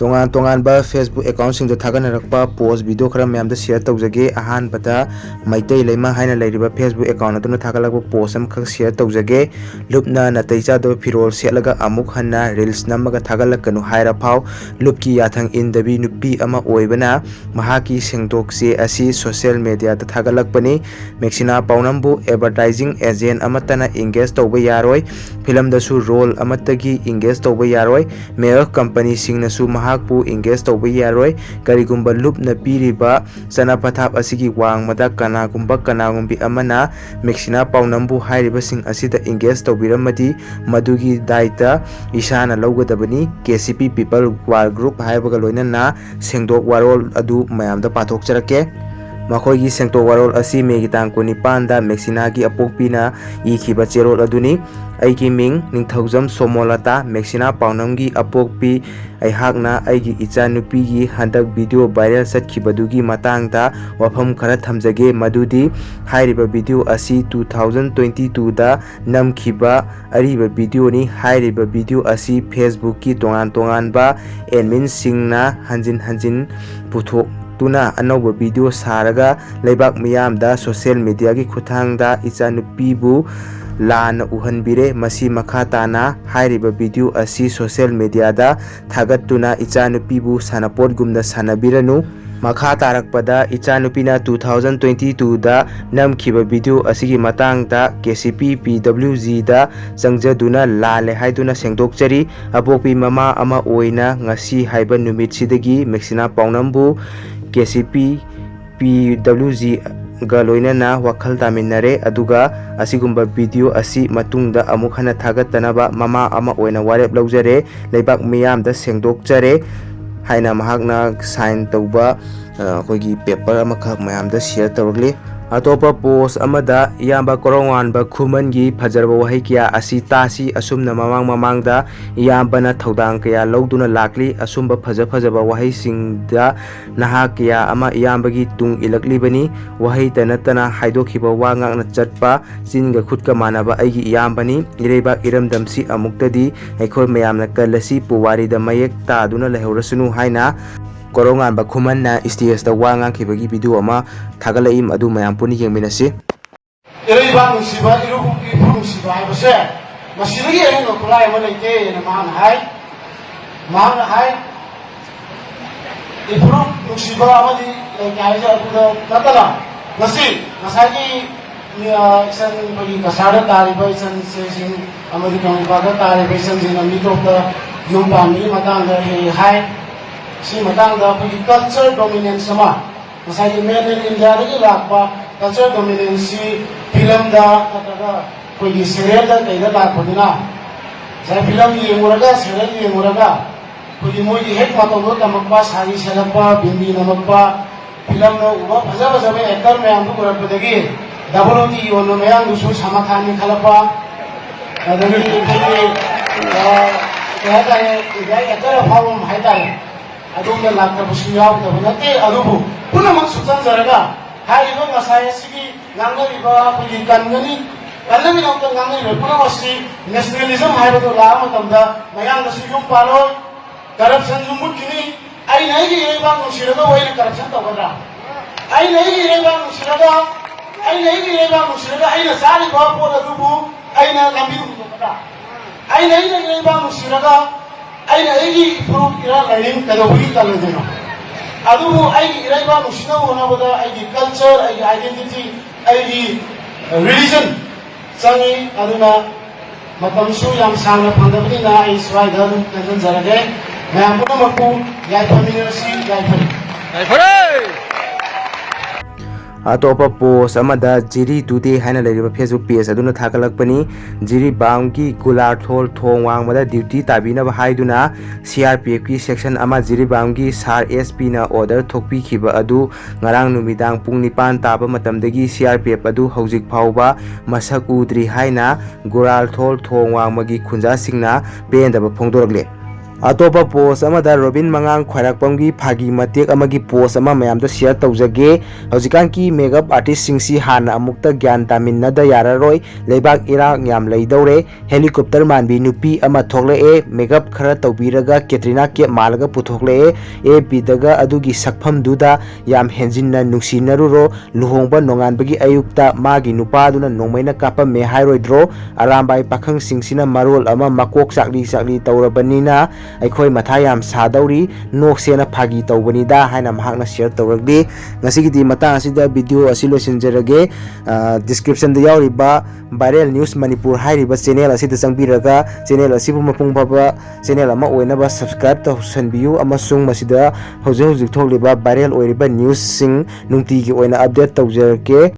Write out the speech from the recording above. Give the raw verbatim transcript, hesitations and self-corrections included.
ꯇꯣꯉꯥꯟ ꯇꯣꯉꯥꯟꯕ Facebook account ꯁꯤꯡꯗ ꯊꯥꯒꯠꯅꯔꯛꯄ post video ꯈꯔ ꯃꯌꯥꯝꯗ share ꯇꯧꯖꯒꯦ꯫ ꯑꯍꯥꯟꯕꯗ ꯃꯩꯇꯩ ꯂꯩꯃ ꯍꯥꯏꯅ ꯂꯩꯔꯤꯕ Facebook account ꯑꯗꯨꯅ ꯊꯥꯒꯠꯂꯛꯄ post ꯑꯃꯈꯛ share ꯇꯧꯖꯒꯦ꯫ "ꯂꯨꯞꯅ ꯅꯥꯇꯩ ꯆꯥꯗꯕ ꯐꯤꯔꯣꯜ ꯁꯦꯠꯂꯒ ꯑꯃꯨꯛ ꯍꯟꯅ reels ꯅꯝꯃꯒ ꯊꯥꯒꯠꯂꯛꯀꯅꯨ" ꯍꯥꯏꯔ ꯐꯥꯎ꯫ ꯂꯨꯞꯀꯤ ꯌꯥꯊꯪ ꯏꯟꯗꯕꯤ ꯅꯨꯄꯤ ꯑꯃ ꯑꯣꯏꯕꯅ ꯃꯍꯥꯛꯀꯤ ꯁꯦꯡꯗꯣꯛꯆꯦ ꯑꯁꯤ social media ꯗ ꯊꯥꯒꯠꯂꯛꯄꯅꯤ꯫ ꯃꯦꯛꯁꯤꯅꯥ ꯄꯥꯎꯅꯝꯕꯨ advertising agent ꯑꯃꯠꯇꯅ engage ꯇꯧꯕ ꯌꯥꯔꯣꯏ꯫ ꯐꯤꯂꯝꯗꯁꯨ role ꯑꯃꯠꯇꯒꯤ engage ꯇꯧꯕ ꯌꯥꯔꯣꯏ꯫ Makeup company ꯁꯤꯡꯅꯁꯨ ꯃꯍꯥꯛꯄꯨ engage ꯇꯧꯕ ꯌꯥꯔꯣꯏ꯫ ꯀꯔꯤꯒꯨꯝꯕ ꯂꯨꯞꯅ ꯄꯤꯔꯤꯕ ꯆꯠꯅ ꯄꯊꯥꯞ ꯑꯁꯤꯒꯤ ꯋꯥꯡꯃꯗ ꯀꯅꯥꯒꯨꯝꯕ ꯀꯅꯥꯒꯨꯝꯕꯤ ꯑꯃꯅ ꯃꯦꯛꯁꯤꯅꯥ ꯄꯥꯎꯅꯝꯕꯨ ꯍꯥꯏꯔꯤꯕꯁꯤꯡ ꯑꯁꯤꯗ engage ꯇꯧꯕꯤꯔꯝꯃꯗꯤ, ꯃꯗꯨꯒꯤ ꯗꯥꯏꯇ ꯏꯁꯥꯅ ꯂꯧꯒꯗꯕꯅꯤ꯫ KCP People War Group ꯍꯥꯏꯕꯒ ꯂꯣꯏꯅꯅ ꯁꯦꯡꯗꯣꯛ ꯋꯥꯔꯣꯜ ꯑꯗꯨ ꯃꯌꯥꯝꯗ ꯄꯥꯊꯣꯛꯆꯔꯛꯀꯦ꯫ ꯃꯈꯣꯏꯒꯤ ꯁꯦꯡꯗꯣꯛ ꯋꯥꯔꯣꯜ ꯑꯁꯤ ꯃꯦꯒꯤ ꯇꯥꯡ ꯀꯨꯟꯅꯤꯄꯥꯟꯗ ꯃꯦꯛꯁꯤꯅꯥꯒꯤ ꯑꯄꯣꯛꯄꯤꯅ ꯏꯈꯤꯕ ꯆꯦꯔꯣꯜ ꯑꯗꯨꯅꯤ꯫ "ꯑꯩꯒꯤ ꯃꯤꯡ ꯅꯤꯡꯊꯧꯖꯝ ꯁꯣꯃꯣꯂꯇꯥ, ꯃꯦꯛꯁꯤꯅꯥ ꯄꯥꯎꯅꯝꯒꯤ ꯑꯄꯣꯛꯄꯤ꯫ ꯑꯩꯍꯥꯛꯅ ꯑꯩꯒꯤ ꯏꯆꯥꯅꯨꯄꯤꯒꯤ ꯍꯟꯗꯛ video viral ꯆꯠꯈꯤꯕꯗꯨꯒꯤ ꯃꯇꯥꯡꯗ ꯋꯥꯐꯝ ꯈꯔ ꯊꯝꯖꯒꯦ, ꯃꯗꯨꯗꯤ ꯍꯥꯏꯔꯤꯕ video ꯑꯁꯤ two thousand twenty two ꯗ ꯅꯝꯈꯤꯕ ꯑꯔꯤꯕ video ꯅꯤ꯫ ꯍꯥꯏꯔꯤꯕ video ꯑꯁꯤ Facebook ꯀꯤ ꯇꯣꯉꯥꯟ ꯇꯣꯉꯥꯟꯕ admin ꯁꯤꯡꯅ ꯍꯟꯖꯤꯟ ꯍꯟꯖꯤꯟ ꯄꯨꯊꯣꯛꯇꯨꯅ ꯑꯅꯧꯕ video ꯁꯥꯔꯒ ꯂꯩꯕꯥꯛ ꯃꯤꯌꯥꯝꯗ social media ꯒꯤ ꯈꯨꯠꯊꯥꯡꯗ ꯏꯆꯥꯅꯨꯄꯤꯕꯨ ꯂꯥꯟꯅ ꯎꯍꯟꯕꯤꯔꯦ꯫ ꯃꯁꯤ ꯃꯈꯥ ꯇꯥꯅ ꯍꯥꯏꯔꯤꯕ video ꯑꯁꯤ social media ꯗ ꯊꯥꯒꯠꯇꯨꯅ ꯏꯆꯥꯅꯨꯄꯤꯕꯨ ꯁꯥꯟꯅꯄꯣꯠꯒꯨꯝꯅ ꯁꯥꯟꯅꯕꯤꯔꯅꯨ꯫ ꯃꯈꯥ ꯇꯥꯔꯛꯄꯗ ꯏꯆꯥꯅꯨꯄꯤꯅ two thousand twenty two ꯗ ꯅꯝꯈꯤꯕ video ꯑꯁꯤꯒꯤ ꯃꯇꯥꯡꯗ KCP PWG ꯗ ꯆꯪꯖꯗꯨꯅ ꯂꯥꯜꯂꯦ ꯍꯥꯏꯗꯨꯅ ꯁꯦꯡꯗꯣꯛꯆꯔꯤ꯫ ꯑꯄꯣꯛꯄꯤ ꯃꯃꯥ ꯑꯃ ꯑꯣꯏꯅ ꯉꯁꯤ ꯍꯥꯏꯕ ꯅꯨꯃꯤꯠꯁꯤꯗꯒꯤ ꯃꯦꯛꯁꯤꯅꯥ ꯄꯥꯎꯅꯝꯕꯨ KCP PWG ꯒ ꯂꯣꯏꯅꯅ ꯋꯥꯈꯜ ꯇꯥꯃꯤꯟꯅꯔꯦ, ꯑꯗꯨꯒ ꯑꯁꯤꯒꯨꯝꯕ video ꯑꯁꯤ ꯃꯇꯨꯡꯗ ꯑꯃꯨꯛ ꯍꯟꯅ ꯊꯥꯒꯠꯇꯅꯕ ꯃꯃꯥ ꯑꯃ ꯑꯣꯏꯅ ꯋꯥꯔꯦꯞ ꯂꯧꯖꯔꯦ꯫ ꯂꯩꯕꯥꯛ ꯃꯤꯌꯥꯝꯗ ꯁꯦꯡꯗꯣꯛꯆꯔꯦ" ꯍꯥꯏꯅ ꯃꯍꯥꯛꯅ sign ꯇꯧꯕ, ꯑ, ꯑꯩꯈꯣꯏꯒꯤ paper ꯑꯃꯈꯛ ꯃꯌꯥꯝꯗ share ꯇꯧꯔꯛꯂꯤ꯫ ꯑꯇꯣꯞꯄ ꯄꯣꯁ ꯑꯃꯗ ꯏꯌꯥꯝꯕ ꯀꯣꯔꯧꯉꯥꯟꯕ ꯈꯨꯃꯟꯒꯤ ꯐꯖꯔꯕ ꯋꯥꯍꯩ ꯀꯌꯥ ꯑꯁꯤ ꯇꯥꯁꯤ꯫ ꯑꯁꯨꯝꯅ ꯃꯃꯥꯡ ꯃꯃꯥꯡꯗ ꯏꯌꯥꯝꯕꯅ ꯊꯧꯗꯥꯡ ꯀꯌꯥ ꯂꯧꯗꯨꯅ ꯂꯥꯛꯂꯤ꯫ ꯑꯁꯨꯝꯕ ꯐꯖ ꯐꯖꯕ ꯋꯥꯍꯩꯁꯤꯡꯗ ꯅꯍꯥ ꯀꯌꯥ ꯑꯃ ꯏꯌꯥꯝꯕꯒꯤ ꯇꯨꯡ ꯏꯜꯂꯛꯂꯤꯕꯅꯤ꯫ ꯋꯥꯍꯩꯇ ꯅꯠꯇꯅ ꯍꯥꯏꯗꯣꯛꯈꯤꯕ ꯋꯥ ꯉꯥꯛꯅ ꯆꯠꯄ, ꯆꯤꯟꯒ ꯈꯨꯠꯀ ꯃꯥꯟꯅꯕ ꯑꯩꯒꯤ ꯏꯌꯥꯝꯕꯅꯤ꯫ ꯏꯔꯩꯕꯥꯛ ꯏꯔꯝꯗꯝꯁꯤ ꯑꯃꯨꯛꯇꯗꯤ ꯑꯩꯈꯣꯏ ꯃꯌꯥꯝꯅ ꯀꯜꯂꯁꯤ, ꯄꯨꯋꯥꯔꯤꯗ ꯃꯌꯦꯛ ꯇꯥꯗꯨꯅ ꯂꯩꯍꯧꯔꯁꯅꯨ ꯍꯥꯏꯅ ꯀꯣꯔꯧꯉꯥꯟꯕ ꯈꯨꯃꯟꯅ ꯁ꯭ꯇꯦꯖꯇ ꯋꯥ ꯉꯥꯡꯈꯤꯕꯒꯤ ꯚꯤꯗꯤꯑꯣ ꯑꯃ ꯊꯥꯒꯠꯂꯛꯏ꯫ ꯑꯗꯨ ꯃꯌꯥꯝ ꯄꯨꯟꯅ ꯌꯦꯡꯃꯤꯟꯅꯁꯤ꯫ ꯏꯔꯩꯕꯥꯛ ꯅꯨꯡꯁꯤꯕ, ꯏꯔꯨ-, ꯏꯄꯨ ꯅꯨꯡꯁꯤꯕ ꯍꯥꯏꯕꯁꯦ ꯃꯁꯤꯗꯒꯤ ꯑꯍꯦꯟꯕ ꯈꯨꯠꯂꯥꯏ ꯑꯃ ꯂꯩꯇꯦꯅ ꯃꯍꯥꯛꯅ ꯍꯥꯏ꯫ ꯃꯍꯥꯛꯅ ꯍꯥꯏ, ꯏꯐꯨꯔꯨꯞ ꯅꯨꯡꯁꯤꯕ ꯑꯃꯗꯤ ꯂꯩꯇꯦ ꯍꯥꯏꯁꯦ ꯑꯗꯨꯗ ꯅꯠꯇꯅ ꯉꯁꯤ ꯉꯁꯥꯏꯒꯤ, ꯑ, ꯏꯆꯟ ꯑꯩꯈꯣꯏꯒꯤ ꯀꯁꯥꯔꯗ ꯇꯥꯔꯤꯕ ꯏꯆꯟ ꯏꯆꯦꯁꯤꯡ ꯑꯃꯗꯤ ꯀꯪꯂꯩꯄꯥꯛꯇ ꯇꯥꯔꯤꯕ ꯏꯆꯟꯁꯤꯡꯅ ꯃꯤꯇꯣꯞꯇ ꯌꯨꯝ ꯄꯥꯟꯕꯒꯤ ꯃꯇꯥꯡꯗ ꯍꯦꯛ ꯍꯦꯛ ꯍꯥꯏ꯫ ꯁꯤ ꯃꯇꯥꯡꯗ ꯑꯩꯈꯣꯏꯒꯤ culture dominance ꯑꯃ, ꯉꯁꯥꯏꯒꯤ made in India ꯗꯒꯤ ꯂꯥꯛꯄ culture dominance ꯁꯤ ꯐꯤꯂꯝꯗ ꯅꯠꯇ꯭ꯔꯒ ꯑꯩꯈꯣꯏꯒꯤ serial ꯗ ꯀꯩꯗ ꯂꯥꯛꯄꯗꯨꯅ ꯉꯁꯥꯏ ꯐꯤꯂꯝ ꯌꯦꯡꯉꯨꯔꯒ, serial ꯌꯦꯡꯉꯨꯔꯒ ꯑꯩꯈꯣꯏꯒꯤ ꯃꯣꯏꯒꯤ ꯍꯦꯛ ꯃꯇꯧꯗꯣ ꯇꯝꯃꯛꯄ, ꯁꯥꯔꯤ ꯁꯦꯠꯂꯛꯄ, ꯕꯤꯟꯗꯤ ꯅꯝꯃꯛꯄ, ꯐꯤꯂꯝꯗ ꯎꯕ ꯐꯖ ꯐꯖꯕ actor ꯃꯌꯥꯝꯗꯨ ꯎꯔꯛꯄꯗꯒꯤ double O T ꯌꯣꯟꯕ ꯃꯌꯥꯡꯗꯨꯁꯨ ꯁꯜꯃꯥꯟ ꯈꯥꯟꯅꯤ ꯈꯜꯂꯛꯄ, ꯑꯗꯒꯤ ꯑꯩꯈꯣꯏꯒꯤ, ꯑ, ꯀꯩ ꯍꯥꯏꯇꯥꯔꯦ, India ꯒꯤ actor ꯑꯐꯥꯎꯕ ꯑꯃ ꯍꯥꯏꯇꯥꯔꯦ, ꯑꯗꯣꯝꯗ ꯂꯥꯛꯇꯕꯁꯨ ꯌꯥꯎꯗꯕ ꯅꯠꯇꯦ꯫ ꯑꯗꯨꯕꯨ ꯄꯨꯝꯅꯃꯛ ꯁꯨꯞꯆꯟꯖꯔꯒ ꯍꯥꯏꯔꯤꯕ ꯉꯁꯥꯏ ꯑꯁꯤꯒꯤ ꯉꯥꯡꯅꯔꯤꯕ ꯑꯩꯈꯣꯏꯒꯤ ꯀꯟꯒꯅꯤ, ꯀꯟꯅꯕꯒꯤꯗꯃꯛꯇ ꯉꯥꯡꯅꯔꯤꯕ ꯄꯨꯝꯅꯃꯛ ꯑꯁꯤ nationalism ꯍꯥꯏꯕꯗꯨ ꯂꯥꯛꯑ ꯃꯇꯝꯗ ꯃꯌꯥꯡꯗꯁꯨ ꯌꯨꯝ ꯄꯥꯜꯂꯣꯏ, corruption ꯁꯨ ꯃꯨꯠꯈꯤꯅꯤ꯫ ꯑꯩꯅ ꯑꯩꯒꯤ ꯏꯔꯩꯕꯥꯛ ꯅꯨꯡꯁꯤꯔꯒ ꯑꯩꯅ corruption ꯇꯧꯒꯗ꯭ꯔꯥ? ꯑꯩꯅ ꯑꯩꯒꯤ ꯏꯔꯩꯕꯥꯛ ꯅꯨꯡꯁꯤꯔꯒ, ꯑꯩꯅ ꯑꯩꯒꯤ ꯏꯔꯩꯕꯥꯛ ꯅꯨꯡꯁꯤꯔꯒ ꯑꯩꯅ ꯆꯥꯔꯤꯕ ꯄꯣꯠ ꯑꯗꯨꯕꯨ ꯑꯩꯅ ꯂꯝꯕꯤ ꯍꯨꯟꯗꯣꯛꯀꯗ꯭ꯔꯥ? ꯑꯩꯅ ꯑꯩꯅ ꯏꯔꯩꯕꯥꯛ ꯅꯨꯡꯁꯤꯔꯒ ꯑꯩꯅ ꯑꯩꯒꯤ ꯐꯨꯔꯨꯞ ꯏꯔꯥ ꯂꯥꯏꯅꯤꯡ ꯀꯩꯗꯧꯕꯒꯤ ꯀꯜꯂꯣꯏꯗꯣꯏꯅꯣ? ꯑꯗꯨꯕꯨ ꯑꯩꯒꯤ ꯏꯔꯩꯕꯥꯛ ꯅꯨꯡꯁꯤꯅꯕ ꯍꯣꯠꯅꯕꯗ ꯑꯩꯒꯤ culture, ꯑꯩꯒꯤ identity, ꯑꯩꯒꯤ religion ꯆꯪꯉꯤ꯫ ꯑꯗꯨꯅ ꯃꯇꯝꯁꯨ ꯌꯥꯝ ꯁꯥꯡꯅ ꯐꯪꯗꯕꯅꯤꯅ ꯑꯩ ꯁ꯭ꯋꯥꯏꯗ ꯑꯗꯨꯝ ꯇꯦꯟꯁꯤꯟꯖꯔꯒꯦ꯫ ꯃꯌꯥꯝ ꯄꯨꯝꯅꯃꯛꯄꯨ ꯌꯥꯏꯐꯃꯤꯟꯅꯔꯁꯤ, ꯌꯥꯏꯐꯔꯦ꯫ ꯌꯥꯏꯐꯔꯦ꯫ ꯑꯇꯣꯞꯄ ꯄꯣꯁ ꯑꯃꯗ ꯖꯤꯔꯤ ꯇꯨꯗꯦ ꯍꯥꯏꯅ ꯂꯩꯔꯤꯕ ꯐꯦꯁꯕꯨꯛ ꯄꯦꯖ ꯑꯗꯨꯅ ꯊꯥꯒꯠꯂꯛꯄꯅꯤ꯫ ꯖꯤꯔꯤꯕꯥꯝꯒꯤ ꯒꯨꯂꯥꯔꯊꯣꯜ ꯊꯣꯡ ꯋꯥꯡꯃꯗ ꯗ꯭ꯌꯨꯇꯤ ꯇꯥꯕꯤꯅꯕ ꯍꯥꯏꯗꯨꯅ ꯁꯤ ꯑꯥꯔ ꯄꯤ ꯑꯦꯐꯀꯤ ꯁꯦꯛꯁꯟ ꯑꯃ ꯖꯤꯔꯤꯕꯥꯝꯒꯤ ꯁꯥꯔ ꯑꯦꯁ ꯄꯤꯅ ꯑꯣꯔꯗꯔ ꯊꯣꯛꯄꯤꯈꯤꯕ ꯑꯗꯨ ꯉꯔꯥꯡ ꯅꯨꯃꯤꯗꯥꯡ ꯄꯨꯡ ꯅꯤꯄꯥꯟ ꯇꯥꯕ ꯃꯇꯝꯗꯒꯤ ꯁꯤ ꯑꯥꯔ ꯄꯤ ꯑꯦꯐ ꯑꯗꯨ ꯍꯧꯖꯤꯛ ꯐꯥꯎꯕ ꯃꯁꯛ ꯎꯗ꯭ꯔꯤ ꯍꯥꯏꯅ ꯒꯨꯂꯥꯔꯊꯣꯜ ꯊꯣꯡ ꯋꯥꯡꯃꯒꯤ ꯈꯨꯟꯖꯥꯁꯤꯡꯅ ꯄꯦꯟꯗꯕ ꯐꯣꯡꯗꯣꯔꯛꯂꯤ꯫ ꯑꯇꯣꯞꯄ ꯄꯣꯁ ꯑꯃꯗ ꯔꯣꯕꯤꯟ ꯃꯉꯥꯡ ꯈ꯭ꯋꯥꯏꯔꯥꯛꯄꯝꯒꯤ ꯐꯥꯒꯤ ꯃꯇꯦꯛ ꯑꯃꯒꯤ ꯄꯣꯁ ꯑꯃ ꯃꯌꯥꯝꯗ ꯁꯤꯌꯔ ꯇꯧꯖꯒꯦ꯫ ꯍꯧꯖꯤꯛꯀꯥꯟꯒꯤ ꯃꯦꯀꯞ ꯑꯥꯔꯇꯤꯁꯁꯤꯡꯁꯤ ꯍꯥꯟꯅ ꯑꯃꯨꯛꯇ ꯒ꯭ꯌꯥꯟ ꯇꯥꯃꯤꯟꯅꯗ ꯌꯥꯔꯔꯣꯏ꯫ ꯂꯩꯕꯥꯛ ꯏꯔꯥꯡ ꯌꯥꯝ ꯂꯩꯗꯧꯔꯦ꯫ ꯍꯦꯂꯤꯀꯣꯞꯇꯔ ꯃꯥꯟꯕꯤ ꯅꯨꯄꯤ ꯑꯃ ꯊꯣꯛꯂꯛꯑꯦ꯫ ꯃꯦꯀꯞ ꯈꯔ ꯇꯧꯕꯤꯔꯒ ꯀꯦꯇ꯭ꯔꯤꯅꯥ ꯀꯦꯞ ꯃꯥꯜꯂꯒ ꯄꯨꯊꯣꯛꯂꯛꯑꯦ꯫ ꯑꯦꯐ ꯕꯤꯗꯒ ꯑꯗꯨꯒꯤ ꯁꯛꯐꯝꯗꯨꯗ ꯌꯥꯝ ꯍꯦꯟꯖꯤꯟꯅ ꯅꯨꯡꯁꯤꯅꯔꯨꯔꯣ꯫ ꯂꯨꯍꯣꯡꯕ ꯅꯣꯡꯉꯥꯟꯕꯒꯤ ꯑꯌꯨꯛꯇ ꯃꯥꯒꯤ ꯅꯨꯄꯥꯗꯨꯅ ꯅꯣꯡꯃꯩꯅ ꯀꯥꯞꯄꯝꯃꯦ ꯍꯥꯏꯔꯣꯏꯗ꯭ꯔꯣ? ꯑꯔꯥꯝꯕꯥꯏ ꯄꯥꯈꯪꯁꯤꯡꯁꯤꯅ ꯃꯔꯣꯜ ꯑꯃ ꯃꯀꯣꯛ ꯆꯥꯛꯂꯤ ꯆꯥꯛꯂꯤ ꯇꯧꯔꯕꯅꯤꯅ ꯑꯩꯈꯣꯏ ꯃꯊꯥ ꯌꯥꯝ ꯁꯥꯗꯧꯔꯤ, ꯅꯣꯛꯁꯦꯅ ꯐꯥꯒꯤ ꯇꯧꯕꯅꯤꯗ ꯍꯥꯏꯅ ꯃꯍꯥꯛꯅ ꯁꯤꯌꯔ ꯇꯧꯔꯛꯂꯤ꯫ ꯉꯁꯤꯒꯤꯗꯤ ꯃꯇꯥꯡ ꯑꯁꯤꯗ ꯚꯤꯗꯤꯑꯣ ꯑꯁꯤ ꯂꯣꯏꯁꯤꯟꯖꯔꯒꯦ꯫ ꯗꯤꯁꯀ꯭ꯔꯤꯞꯁꯟꯗ ꯌꯥꯎꯔꯤꯕ ꯚꯥꯏꯔꯦꯜ ꯅ꯭ꯌꯨꯁ ꯃꯅꯤꯄꯨꯔ ꯍꯥꯏꯔꯤꯕ ꯆꯦꯅꯦꯜ ꯑꯁꯤꯗ ꯆꯪꯕꯤꯔꯒ ꯆꯦꯅꯦꯜ ꯑꯁꯤꯕꯨ ꯃꯄꯨꯡ ꯐꯥꯕ ꯆꯦꯅꯦꯜ ꯑꯃ ꯑꯣꯏꯅꯕ ꯁꯕꯁꯀ꯭ꯔꯥꯏꯕ ꯇꯧꯁꯟꯕꯤꯌꯨ ꯑꯃꯁꯨꯡ ꯃꯁꯤꯗ ꯍꯧꯖꯤꯛ ꯍꯧꯖꯤꯛ ꯊꯣꯛꯂꯤꯕ ꯚꯥꯏꯔꯦꯜ ꯑꯣꯏꯔꯤꯕ ꯅ꯭ꯌꯨꯁꯁꯤꯡ ꯅꯨꯡꯇꯤꯒꯤ ꯑꯣꯏꯅ ꯑꯞꯗꯦꯠ ꯇꯧꯖꯔꯛꯀꯦ꯫